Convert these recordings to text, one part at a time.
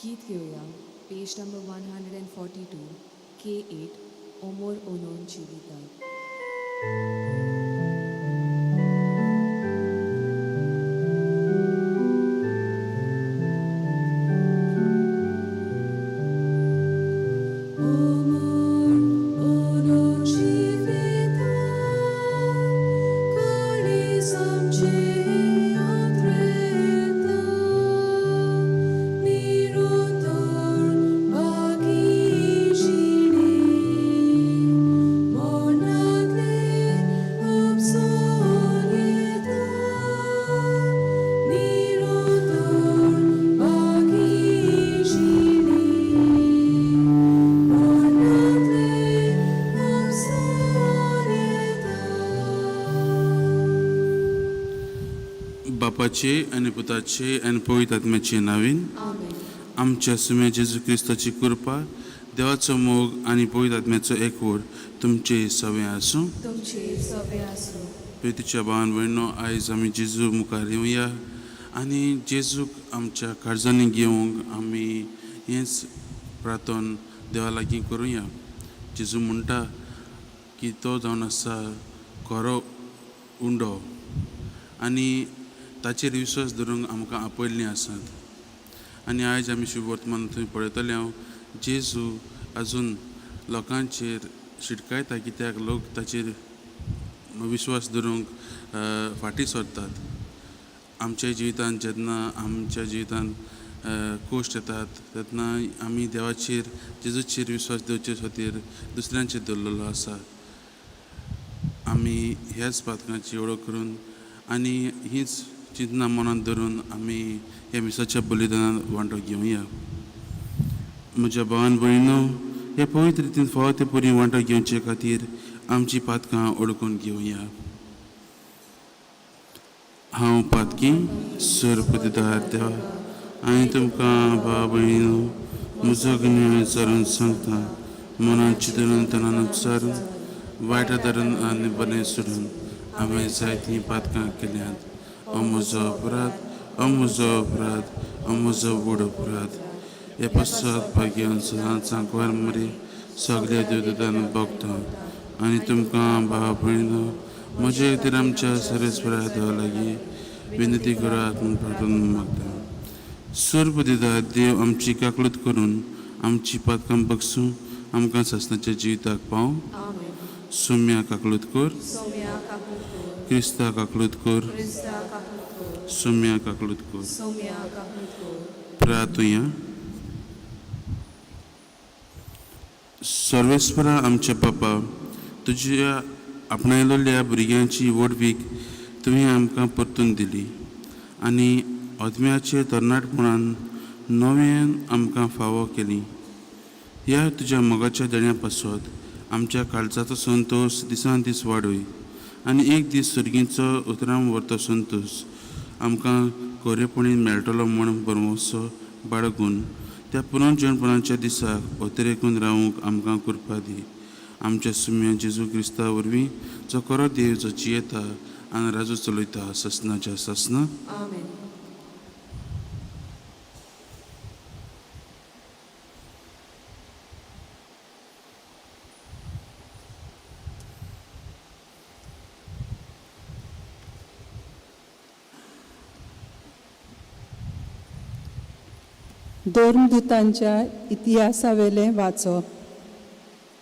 गीत घेवया पेज number 142 K8 Omor Onon Chivita. Omor onon civita, colisam atreta, nirotor bakishini, monatle obsonieta, nirotor bakishini, monatle obsonieta. बापाचे आनी पुताचे आनी पवित्र आत्म्याचे नावीन. आमेन. आमच्या सुम्या जेजू क्रिस्ताची कृपा, देवाचो मोग आनी पवित्र आत्म्याचो एकवट तुमचे सवे आसूं. तुमचे सवे आसूं. प्रितीच्या भावान भयणो, आयज आमी जेजू मुखार येवया आनी जेजूक आमच्या काळजांनी घेवंक आमी हेंच प्रार्थन देवा लागीं करुया. जेजू म्हणटा की तो जावन आसा खरो उंडो आनी ताचेर विश्वास धरूंक आमकां आपयल्लीं आसात. आनी आयज आमी शुभ वर्तमान थंय पळयतले हांव जेजू आजून लोकांचेर शिटकायता कित्याक लोक ताचेर विश्वास धरूंक फाटीं सरतात. आमच्या जिवितांत जेन्ना आमच्या जिवितांत कश्ट येतात तेन्ना आमी देवाचेर जेजूचेर विश्वास दवरचे खातीर दुसऱ्यांचेर दवरलेलो आसा. आमी ह्याच पातकांची वळख करून आनी हीच चिंतना मनांत धरून आमी ह्या मिसाच्या बलिदानान वांटो घेवया. म्हज्या भावान भयणीनो, हे पवित्र रितीन फावो ते परी वांटो घेवचे खातीर आमची पातकां ओळखून घेवया. हांव पातकी सरपतिदार देवा आनी तुमकां भाव भयणीनो म्हजो गुन्यांव विचारून सांगता. मनान चिंतून तनान उपचारून वायट धरून आनी बरें सोडून हांवें जायतीं पातकां केल्यांत. हो म्हजो अपराध, हो म्हजो अपराध, हो म्हजो व्हड अपराध. हे पश्चात भाग्यान सदांच सांकवार मरे सगल्या देवदूतान भोगता आनी तुमकां भाव भयणीनो म्हजे खातीर आमच्या सर्वेस्परा देवा लागीं विनंती करात म्हूण प्रार्थना मागता. सर्वदिदा देव आमची काकळूत करून आमची पातकां बगसूं आमकां सासणाच्या जिविताक पाव. आमेन. सोम्या काकळूत कर. सोम्या काकूत कर. क्रिस्ता काकळूत कर. क्रिस्ता काकूत कर. सोम्या काकळूत कर. सोम्या काकूत कर. प्रार्थुया. सर्वेस्परा आमच्या बापा, तुज्या आपणायलेल्या भुरग्यांची व्हडवीक तुवें आमकां परतून दिली आनी अदम्याचे तरणाटपणान नव्यान आमकां फावो केली. ह्या तुज्या मोगाच्या देण्या पासत आमच्या काळजाचो संतोश दिसान दीस वाडय आनी एक दीस सर्गीचो उतरां व्हरतो संतोश आमकां खरेपणी मेळटलो म्हूण भरवंसो बाळगून त्या पुनर्जनपणाच्या दिसाक अतिरेकून रावूंक आमकां कृपा दी. आमच्या सुम्या जेजू क्रिस्ता वरवीं, जो खरो देव, जो जियेता आनी राजू चलयता ससनाच्या ससना. आमेन. धर्मदूतांच्या इतिहासावेलें वाचप.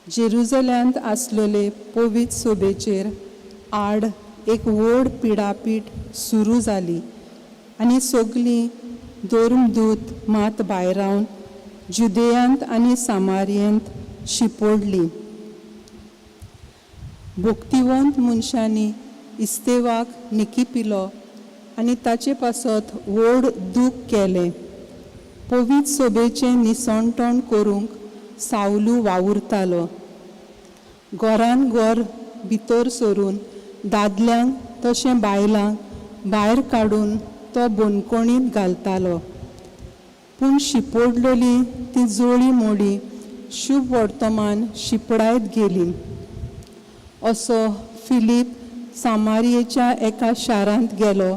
जेरुजल्यांत आसलेले पवित्र सोबेचेर आड एक व्हड पिडापीड सुरू जाली आनी सगलीं धर्मदूत मात भायरावन जुदेयांत आनी सामारियेंत शिंपडलीं. भक्तिवंत मनशांनी इस्तेवाक निकिपिलो आनी ताचे पासत व्हड दूख केलें. पवित्र सोबेचें निसणटण करूंक सावलू वावुरतालो. घरान घर भितर सरून दादल्यांक तशें बायलांक भायर काडून तो बंदखणींत घालतालो. पूण शिंपडलेली ती जोळी मोडी शुभ वर्तमान शिंपडायत गेली. असो फिलीप सामारियेच्या एका शारांत गेलो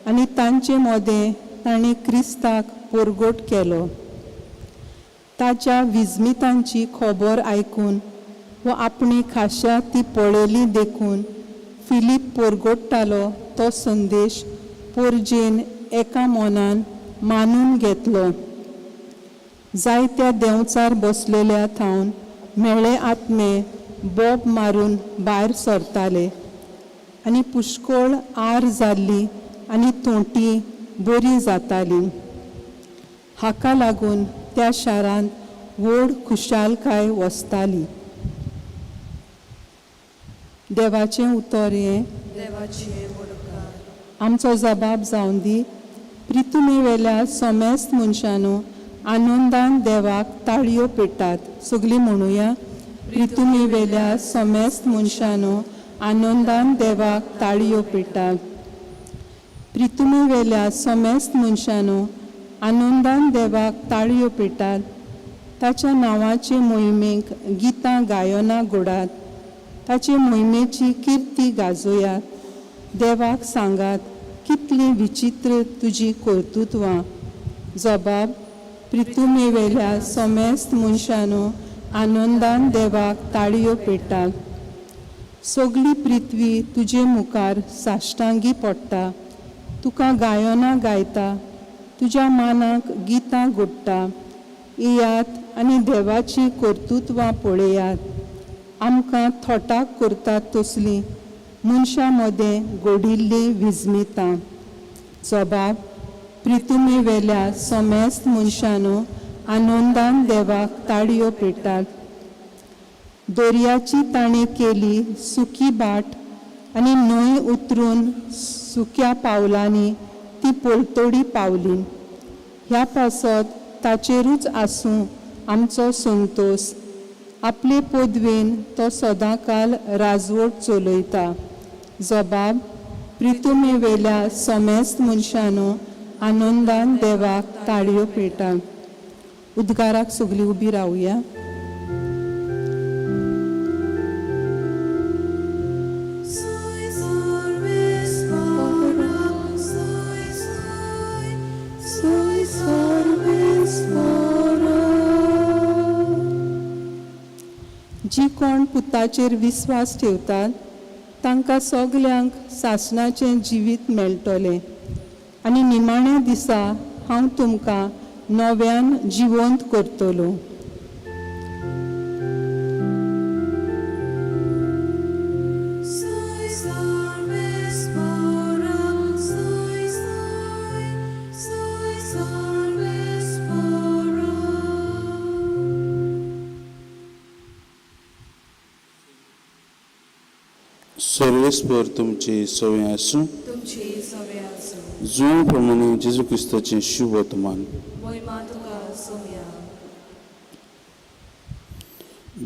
आनी तांचे मदें ताणें क्रिस्ताक परगट केलो. ताच्या विज्मितांची खबर आयकून व आपणे खाशा ती पळयली देखून फिलीप पोरगोडटालो तो संदेश पोरजेन एका मनान मानून घेतलो. जायत्या देंवचार बसलेल्या थावन म्हेळे आत्मे बोब मारून भायर सरताले आनी पुष्कळ आर जाल्ली आनी तोंटी बरी जाताली. हाका लागून त्या शारांत व्हड खुशालकाय वसताली. देवाचें उतर हें. देवाचे वडकार. आमचो जबाब जावन दी. प्रितुमेवेल्या समेस्त मनशानू आनंदान देवाक ताळयो पेटात. सगळीं म्हणुया. प्रितुमेवेल्या समेस्त मनशानू आनंदान देवाक ताळयो पेटात. प्रितुमेवेल्या समेस्त मनशानू आनंदान देवाक ताळयो पेटात. ताच्या नांवाचे मोहिमेक गितां गायनां घोडात. ताचे मोहिमेची किर्ती गाजोयात. देवाक सांगात कितलीं विचित्र तुजी कर्तृत्वां. जबाब प्रितुमेवेल्या समेस्त मनशानू आनंदान देवाक ताळयो पेटात. सगळी पृथ्वी तुजे मुखार साश्टांगी पडटा. तुका गायनां गायता. तुज्या मानाक गितां घडटा. येयात आनी देवाचीं कर्तृत्वां पळयात. आमकां थोटाक करतात तसलीं मनशां मदें घडिल्लीं विज्मितां. जबाब प्रितुमेवेल्या समेस्त मनशानू आनंदान देवाक ताळयो पेटात. दर्याची ताणें केली सुकी बाट आनी न्हंय उतरून सुक्या पावलांनी ती पलतडी पावली. ह्या पासत ताचेरूच आसूं आमचो संतोस. आपले पदवेन तो सदांकाल राजवट चलयता. जबाब प्रितुमेवेल्या समेस्त मनशानू आनंदान देवाक ताळयो पेटात. उद्गाराक सगळीं उबी रावया. जी कोण पुताचेर विस्वास ठेवतात तांकां सगल्यांक सासणाचें जिवीत मेळटलें आनी निमाण्या दिसा हांव तुमकां नव्यान जिवंत करतलो. सर्वेस्पर तुमचे सवे आसूं. तुमचे सवे आसूं. जुंव प्रमाणे जेजू क्रिस्ताचें शुभ वर्तमान. मोहिमा तुका सोम्या.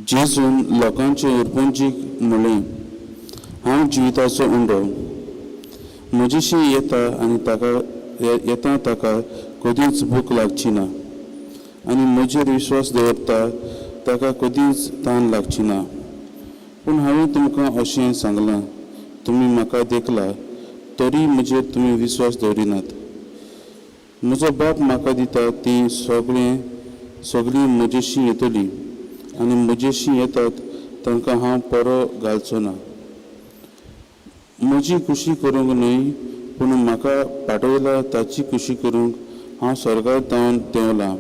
जेजून लोकांचे उरपंजीक म्हणलें, हांव जिविताचो उंडो. म्हजेशी येता आनी ताका येता ताका कदींच भूक लागची ना आनी म्हजेर विश्वास दवरता ताका कदींच तान लागची ना. पूण हांवें तुमकां अशें सांगलां, तुमी म्हाका देखला तरी म्हजेर तुमी विश्वास दवरिनात. म्हजो बाप म्हाका दिता ती सगळें सगळीं म्हजेशी येतलीं आनी म्हजेशी येतात तांकां हांव परो घालचो ना. म्हजी खुशी करूंक न्हय पूण म्हाका पाठयला ताची खुशी करूंक हांव स्वर्गार जावन देंवलां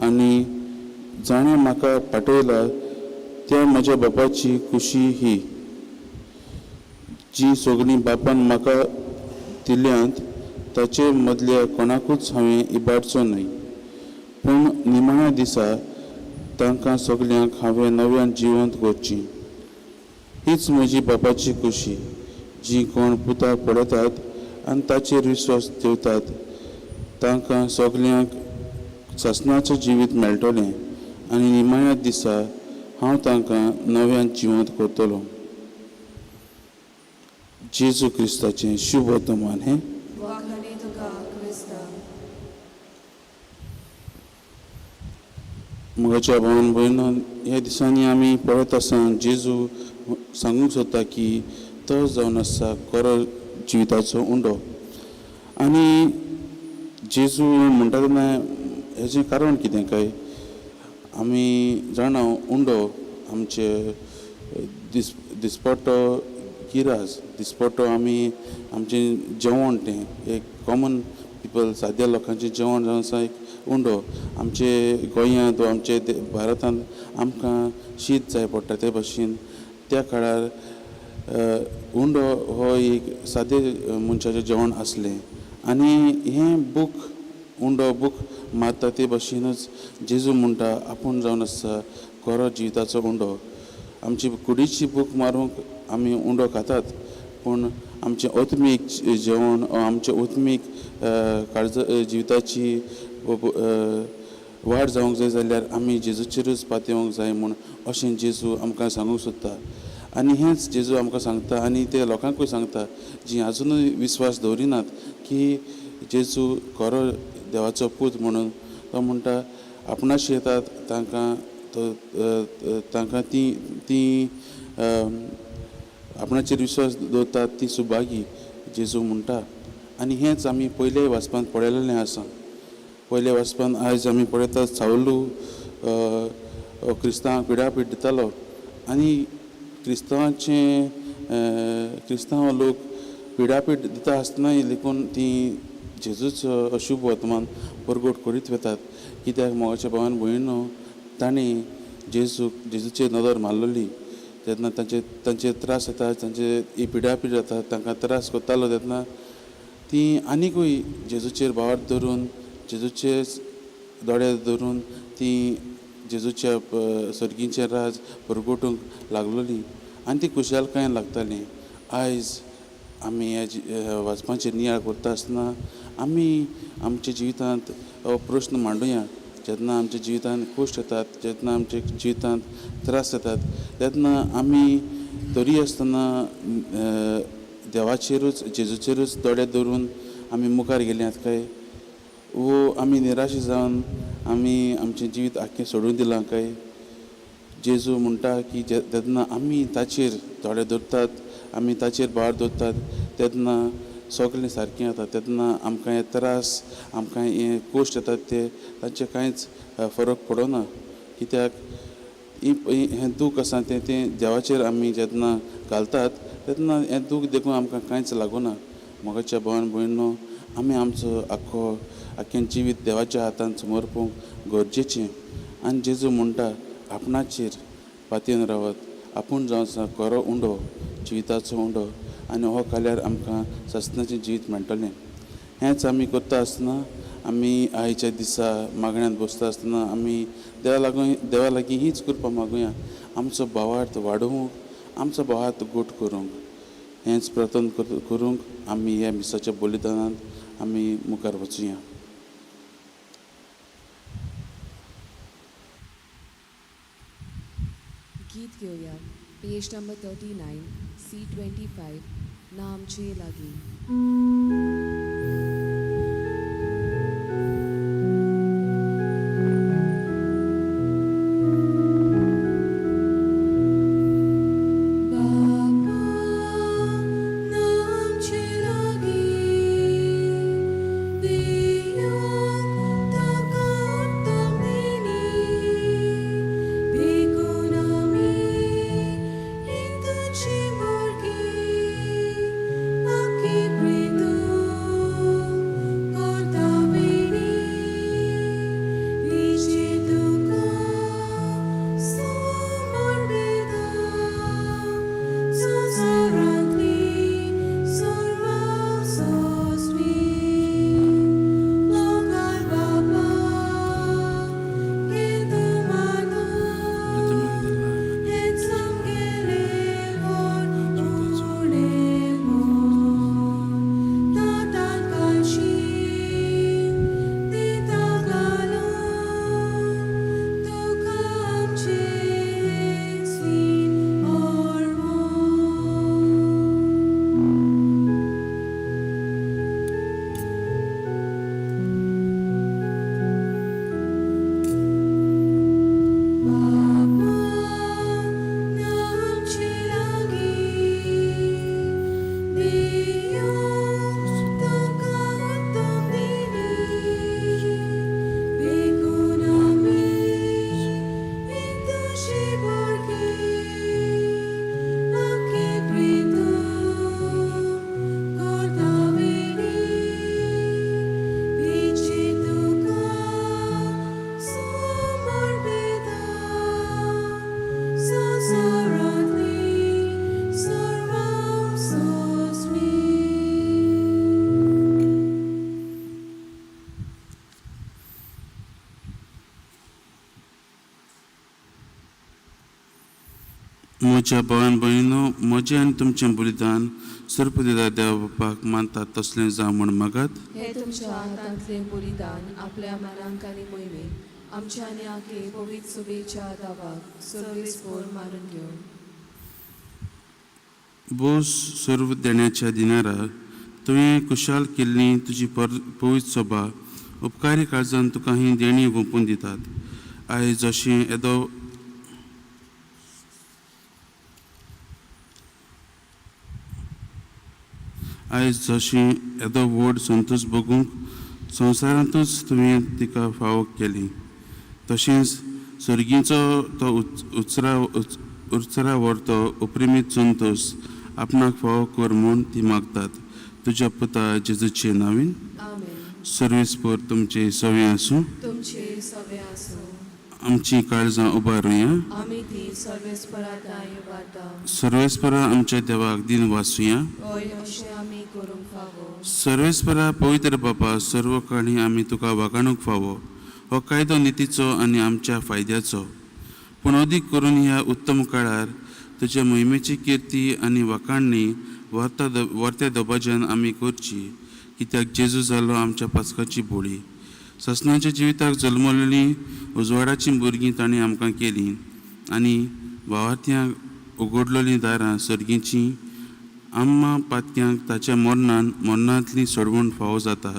आनी जाणें म्हाका पाठयला त्या म्हज्या बापाची खुशी ही. जी सगळीं बापान म्हाका दिल्यांत ताचे मदल्या कोणाकूच हांवें इबाडचो न्हय, पूण निमाण्या दिसा तांकां सगल्यांक हांवें नव्यान जिवंत करची. हीच म्हजी बापाची खुशी. जी कोण पुताक पळयतात आनी ताचेर विश्वास ठेवतात तांकां सगल्यांक सासणाचें जिवीत मेळटलें आनी निमाण्या दिसा हांव तांकां नव्यान जिवंत करतलो. जेजू क्रिस्ताचें शुभ वर्तमान हें. म्हज्या भावन भयणान ह्या दिसांनी आमी पळयत आसा जेजू सांगूंक सोदता की तो जावन आसा खरो जिविताचो उंडो. आनी जेजू म्हणटा तेन्ना हेजें कारण कितें काय, आमी जाणा उंडो आमचे दिसपट्टो गिरास, दिसपट्टो आमी आमचें जेवण, तें एक कॉमन पिपल साद्या लोकांचें जेवण जावन आसा एक उंडो. आमचे गोंयांत वा आमचे भारतांत आमकां शीत जाय पडटा ते भशेन त्या काळार उंडो हो एक सादे मनशाचें जेवण आसलें. आनी हें बूक उंडो बूक मारता ते भशेनूच जेजू म्हणटा आपूण जावन आसा खरो जिविताचो उंडो. आमची कुडीची भूक मारूंक आमी उंडो खातात, पूण आमचें आत्मीक जेवण आमचें आत्मीक काळज जिविताची वाड जावंक जाय जाल्यार आमी जेजूचेरूच पातयेवंक जाय म्हूण अशें जेजू आमकां सांगूंक सोदता. आनी हेंच जेजू आमकां सांगता आनी ते लोकांकूय सांगता जी आजुनूय विस्वास दवरिनात की जेजू खरो देवाचो पूत म्हणून. तो म्हणटा आपणाशी येतात तांकां तो तांकां ती ती आपणाचेर विश्वास दवरतात ती सुभागी जेजू म्हणटा. आनी हेंच आमी पयले वाचपांत पळयलेलें आसा. पयले वाचपांत आयज आमी पळयतात सावलू क्रिस्तांवांक पिडापीड दितालो आनी क्रिस्तांवांचे क्रिस्तांव लोक पिडापीड दिता आसतनाय लेगून ती जेजूचो अशूभ वर्तमान परगट करीत वतात. कित्याक मोगाच्या भावान भयणीनो तांणी जेजूचेर नदर मारलेली तेन्ना तांचे त्रास जाता, तांचे पिडापीड जाता, तांकां त्रास करतालो तेन्ना ती आनीकूय जेजूचेर भावार्थ धरून जेजूचेर दोळे धरून ती जेजूच्या सर्गीचें राज परगटूंक लागलोली आनी ती खुशालकायेन लागताली. आयज आमी ह्या वाचपाचेर नियाळ करता आसतना आमी आमच्या जिवितांत हो प्रस्न मांडुया. जेन्ना आमच्या जिवितांत कश्ट येतात, जेन्ना आमच्या जिवितांत त्रास येतात तेन्ना आमी तरी आसतना देवाचेरूच जेजूचेरूच दोळे धरून आमी मुखार गेल्यात काय, वो आमी निराश जावन आमी आमचें जिवीत आख्खें सोडून दिलां काय? जेजू म्हणटा की जेन्ना आमी ताचेर दोळे दवरतात, आमी ताचेर भार दवरतात तेन्ना सगळें सारकें जाता. तेन्ना आमकां हे त्रास, आमकां हे कश्ट येतात ते तांचे कांयच फरक पडना. कित्याक हें दूख आसा तें तें देवाचेर आमी जेन्ना घालतात तेन्ना हें दूख देखून आमकां कांयच लागना. मोगाच्या भावान भयणीनो आमी आमचो आख्खो आख्खें जिवीत देवाच्या हातान समर्पूंक गरजेचें. आनी जेजू म्हणटा आपणाचेर पातयेवन रावात, आपूण जावन आसा खरो उंडो, जिविताचो उंडो, आनी हो खाल्यार आमकां सासणाचें जिवीत मेळटलें. हेंच आमी करता आसतना आमी आयच्या दिसा मागण्यांत बसता आसतना आमी देवा लागीं हीच कृपा मागुया, आमचो भावार्थ वाडोवंक, आमचो भावार्थ गोट करूंक. हेंच प्रार्थना करूंक आमी ह्या मिसाच्या बलिदानांत आमी मुखार वचुया. गीत घेवया पेज नंबर 39 C25 ना आमचे लागीं. Keep breathing. म्हज्या भावान भयणीनो, म्हजें आनी तुमचें बलिदान सर्पदिदा देवा बापाक मानतात तसलें जावं म्हूण मागात. हे तुमच्या हातांतलें बलिदान आपल्या मनांक आनी मोहिमेक आमच्या आनी आखे पवित्र सभेच्या दावाक सर्वेस्पोर मारून घेवं. बोस सर्व देण्याच्या दिनारा तुवें कुशाल केल्ली तुजी पवित्र सभा उपकारी काळजान तुका ही देणी ओंपून दितात. आयज जशें येदो आयज जशें येदो व्हड संतोश भोगूंक संवसारांतूच तुवें तिका फावो केली, तशेंच सर्गीचो तो उचरा व्हरतो उपरिमीत संतोश आपणाक फावो कर म्हूण ती मागतात. तुज्या पुता जेजूचे नांवान. आमेन. सर्वेस्पोर तुमचे सवे आसूं. तुमचे सवे आसूं. आमची काळजां उबारुया. आमी ती सर्वेस्परा दाय उबारता. सर्वेस्परा आमच्या देवाक दिन वाचुया. हय, अशें आमी करूंक फावो. सर्वेस्परा पवित्र बापा, सर्व काणी आमी तुका वागाणूंक फावो. हो कायदो नितीचो आनी आमच्या फायद्याचो, पूण अदीक करून ह्या उत्तम काळार तुज्या मोहिमेची किर्ती आनी वाखाणणी वर्त्या दबाज्यान आमी करची, कित्याक जेजू जालो आमच्या पासकाची बोळी. ससनाच्या जिविताक जल्मलेली उजवाडाचीं भुरगीं ताणें आमकां केलीं आनी भावार्थ्यांक उगडलेलीं दारां सर्गीचीं. आम्मा पातक्यांक ताच्या मरणान मरणांतली सोडवण फावो जाता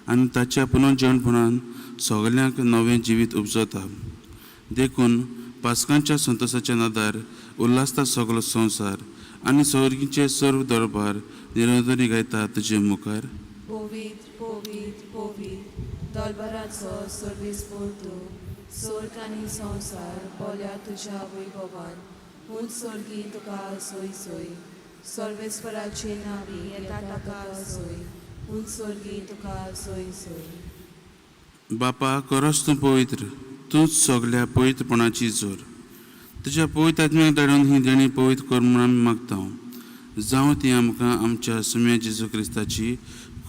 आनी ताच्या पुनर्जीवनपणान सगल्यांक नवें जिवीत उपजता. देखून पासकांच्या संतोसाच्या नदार उल्हासता सगलो संवसार आनी सर्गीचे सर्व दरबार निरंतरी गायता तुजे मुखार. पवित्र पवित्र पवित्र दलबराचो सर्वेस्पोर तूं, स्वर्ग आनी संवसार बोल्या तुज्या वैभवान. हून स्वर्गी तुका सोय सोय, सर्वेस्पराचे नावी येता ताका सोय, हून स्वर्गी तुका सोय सोय. बापा, करस तूं पवित्र, तूंच सगल्या पवित्रपणाची जोर. तुज्या पवित्र आत्म्याक धाडून ही देणी पवित्र कर म्हूण आमी मागता. जावं ती आमकां आमच्या सुम्या जेजू क्रिस्ताची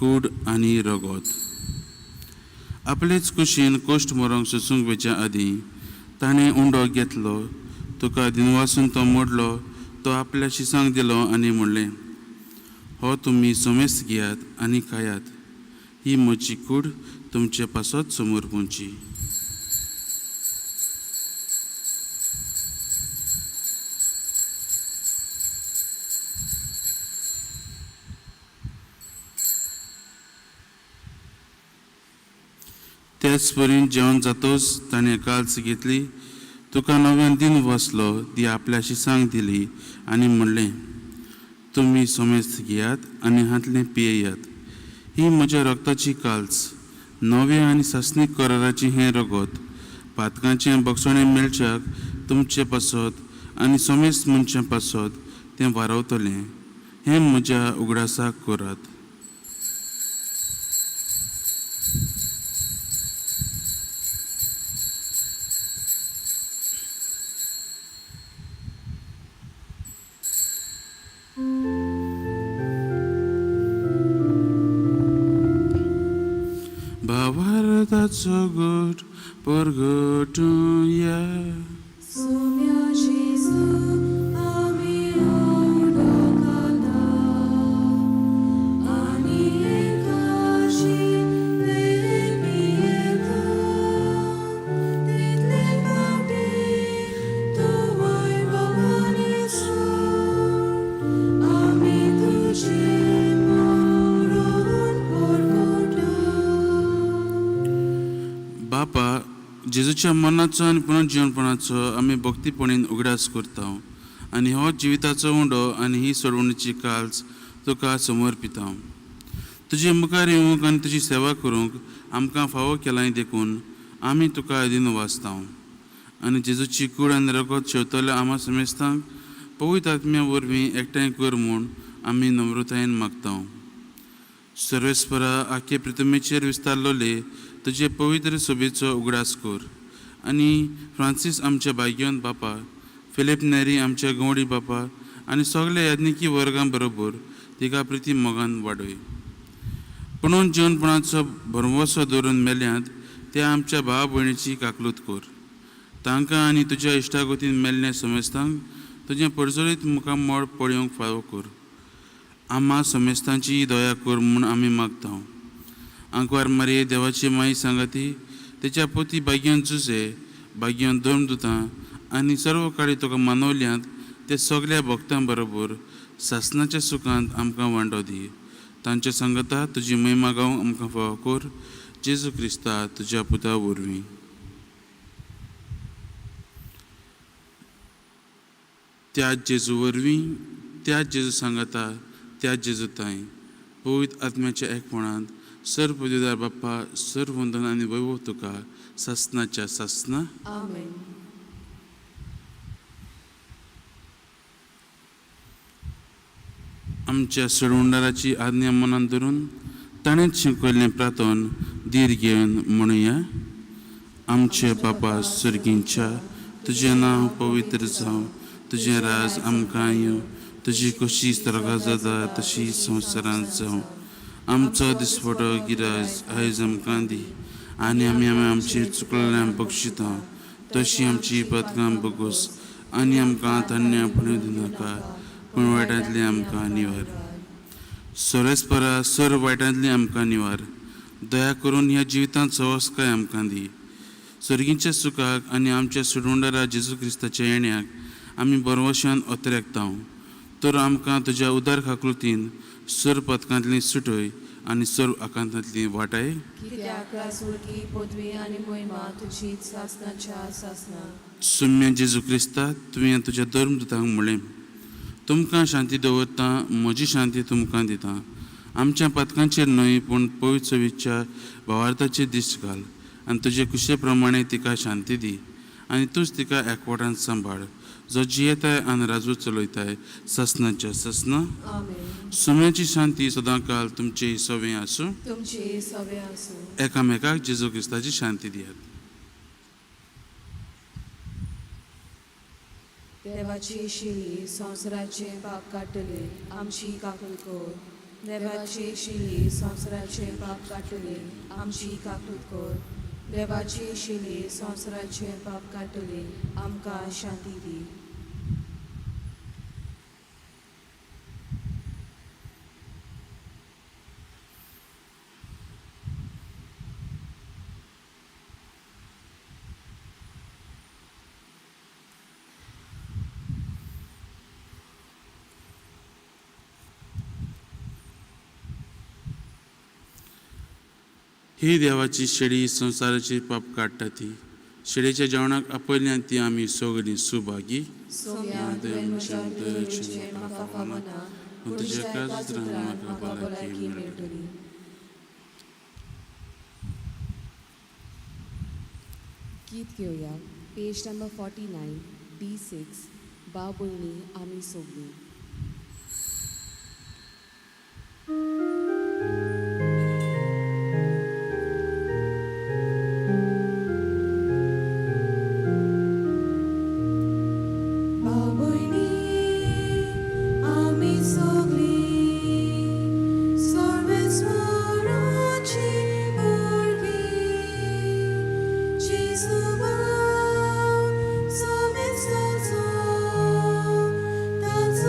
कूड आनी रगत. आपलेच कुशीन कोश्ट मरोंक सोसूंक वेच्या आदीं ताणें उंडो घेतलो, तुका दिनवासून तो मोडलो, तो आपल्या शिसांक दिलो आनी म्हणलें, हो तुमी समेस्त घेयात आनी खायात, ही म्हजी कूड तुमचे पासत समोर पोवची. त्याच परीन जेवण जातोच ताणें काल्स घेतली, तुका नव्यान दिन वसलो, ती आपल्या शिसांक दिली आनी म्हणलें, तुमी समेस्त घेयात आनी हांतलें पियेयात, ही म्हज्या रक्ताची काल्स, नव्या आनी सासणीक कराराचें हें रगत, पातकांचें बक्षणें मेळच्याक तुमचे पासत आनी समेस्त मनशां पासत तें वारवतलें. हें म्हज्या उगडासाक करात. भावार्थाचो गोट परगटुया. सोम्या जेजू आमी उडोकाता आनी एकाशी ते पियेता, तितले फावटी तूं वैभवान सोड, आमी तुजें मरण परगटा. बापा, जेजूच्या मरणाचो आनी पुनर्जीवनपणाचो आमी भक्तीपणीन उगडास करता आनी हो जिविताचो उंडो आनी ही सोडवणीची काल्स तुका समर्पिता. तुजे मुखार येवंक आनी तुजी सेवा करूंक आमकां फावो केलाय देखून आमी तुका दिन वाचता आनी जेजूची कूड आनी रगत शेवतल्या आमा समेस्तांक पवित्र आत्म्या वरवीं एकठांय कर म्हूण आमी नम्रतायेन मागता. सर्वेस्परा आखे प्रितमेचेर विस्तारलोले तुजे पवित्र सभेचो उगडास कर आनी फ्रांसीस आमच्या भाग्यवंत बापा, फिलीप नेरी आमच्या गवडी बापा आनी सगल्या याज्ञिकी वर्गां बरोबर तिका प्रिती मोगान वाडय. पुणून जिवनपणाचो भरवंसो दवरून मेल्यांत त्या आमच्या भाव भयणीची काकलूत कर. तांकां आनी तुज्या इश्टागतीन मेल्ल्या समेस्तांक तुजें परजळीत मुखामळ पळोवंक फावो कर. आमा समेस्तांची दया कर म्हूण आमी मागता. आंकवार मारये देवाची माई सांगाती तेच्या पोती भाग्यान जुजे भाग्यान धर्मदुतां आनी सर्व काळी तुका मानवल्यांत ते सगल्या भक्तां बरोबर सासनाच्या सुखांत आमकां वांटो दी. तांच्या सांगता तुजी महिमा गावंक आमकां फावो कर. जेजू क्रिस्ता तुज्या पुता वरवीं. त्या जेजू वरवीं, त्या जेजू सांगाता, त्या जेजू ताई पवित्र आत्म्याच्या एकपणांत सर्व पदवीदार बाप्पा सर्व वंदन आनी वैभव तुका सासनाच्या सासना. आमेन. आमच्या सोडवणदाराची आज्ञा मनान धरून ताणेंच शिकयल्लें प्रार्थन धीर घेवन म्हणुया. आमचे बापा सर्गींच्या, तुजें नांव पवित्र जावं, तुजें राज आमकां येवं, तुजी कशी स्वर्गां जाता तशी संवसारांत जावं. आमचो दिसपटो गिराज आयज आमकां दी आनी आमी आमी आमची चुकलेल्यां बक्षिता तशी आमची पदकां बगोस आनी आमकां धन्य पणू दिनाका पूण वायटांतली आमकां निवार. सोरेस्परा सर वायटांतली आमकां निवार. दया करून ह्या जिवितांत सवस्काय आमकां दी. सर्गींच्या सुखाक आनी आमच्या सोडवणदारा जेजू क्रिस्ताच्या येण्याक आमी बरवशान अत्रेकता. तर आमकां तुज्या उदार खाकृतीन सर पदकांतली सुटय आनी सर्व आकांतांतली वाटाय. कित्याक रासुळकी पदवी आनी महिमा तुजीच सासनाच्या सासना. सुम्या जेजू क्रिस्ता, तुवें तुज्या धर्मदुतांक म्हणलें, तुमकां शांती दवरता, म्हजी शांती तुमकां दिता. आमच्या पदकांचेर न्हय पूण पवित्र सवीच्या भावार्थाचेर दिश्ट घाल आनी तुजे कुशे प्रमाणे तिका शांती दी आनी तूंच तिका एकवटान सांबाळ, जो जियेताय आनी राजू चलयताय ससनाच्या ससना. आमेन. सुम्याची शांती सदांकाल तुमचे सवे आसूं. तुमची सवे आसूं. एकामेकाक जेजू क्रिस्ताची शांती दियात. देवाची शिली संवसाराचे पाप काडटले, आमची काकूट कर. देवाची शिली संवसाराचे पाप काडटले, आमची काकूट कर. देवाची शिली संवसाराचे पाप काडटले, आमकां शांती दी. ही देवाची शेळी संवसाराची पाप काडटा ती शेळीच्या जेवणाक आपयल्यान ती आमी सगळीं सुभागी. तुज्या काजुत्रान म्हाका भलायकी मेळटली. गीत घेवया पेज नंबर 49 D6 भाव भयणी आमी सोगलीं. That's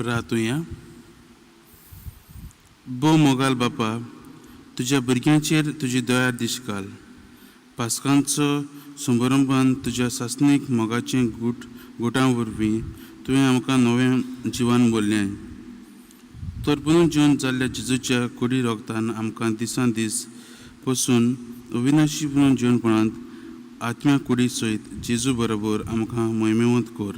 प्रातुया. भोव मोगाल बापा, तुज्या भुरग्यांचेर तुजी दया दिश्ट घाल. पास्कांचो समारंभान तुज्या सासणीक मोगाचें गूट गुटां वरवीं तुवें आमकां नवें जिवन बोल्लें. तर पुनर्जीवन जाल्ल्या जेजूच्या कुडी रोगतान आमकां दिसान दीस पसून अविनाशी पुनर्जीवनपणांत आत्म्या कुडी सयत जेजू बरोबर आमकां मोहिमेवंत कर,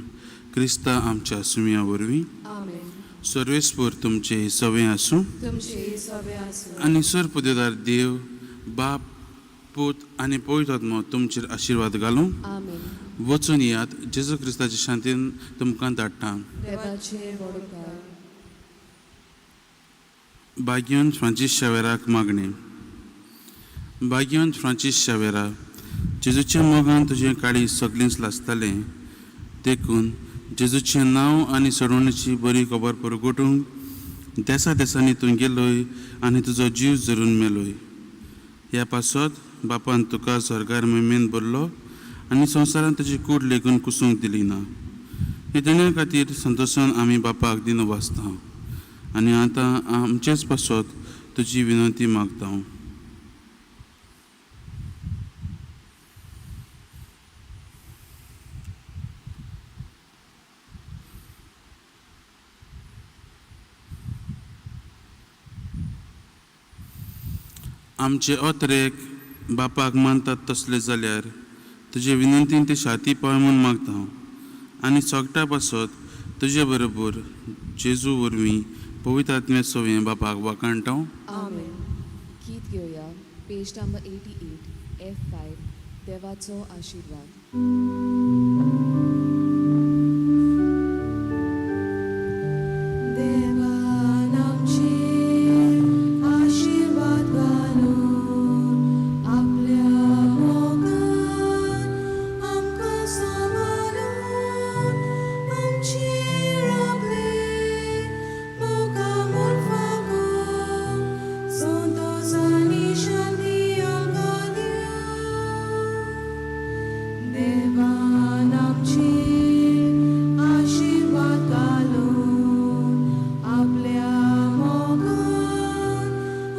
क्रिस्ता आमच्या सुमया वरवीं. आमेन. सर्वेस्पर तुमचे सवे आसूं. तुमचे सवे आसूं. आनी सर पुदेदार देव बाप, पूत आनी पवित्र आत्मो तुमचेर आशिर्वाद घालूं. आमेन. वचून येयात. जेजू क्रिस्ताचे शांतीन तुमकां धाडटा. देवाचे वडोकार. भाग्यवंत फ्रांसीस शावेराक मागणें. भाग्यवंत फ्रांसीस शावेरा, जेजूच्या मोगान तुजें काळीज सगळेंच लासतालें, देखून जेजूचें नांव आनी सोडवणेची बरी खबर परगटूंक देसा देसांनी तूं गेलोय आनी तुजो जीव जरून मेलोय. ह्या पासत बापान तुका स्वर्गार महिमेन भरलो आनी संवसारांत तुजी कूड लेगून कुसूंक दिली ना. हे देण्या खातीर संतोशान आमी बापाक दिन वाचता आनी आतां आमचेच पासत तुजी विनंती मागता. आमचे अत्रेक बापाक मानतात तसले जाल्यार तुजे विनंतीन ते शाती पावय म्हूण मागता आनी सगटा पासत तुजे बरोबर जेजू वरवीं पवित्र आत्म्या सवयें बापाक वाखाणटा. आमेन. गीत घेवया, पेज नंबर 88, F5, देवाचो आशिर्वाद. देवान आमचेर आशिर्वाद घालून आपल्या मोगान आमकां सांबाळून आमचेर आपले मोगा फागून संतोष आनी शांती आमकां दिया. देवान आमचेर आशिर्वाद घालून आपल्या मोगान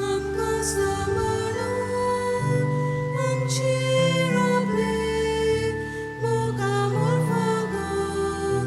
आमकां सांबाळून आमचेर आपले मोगा फागून.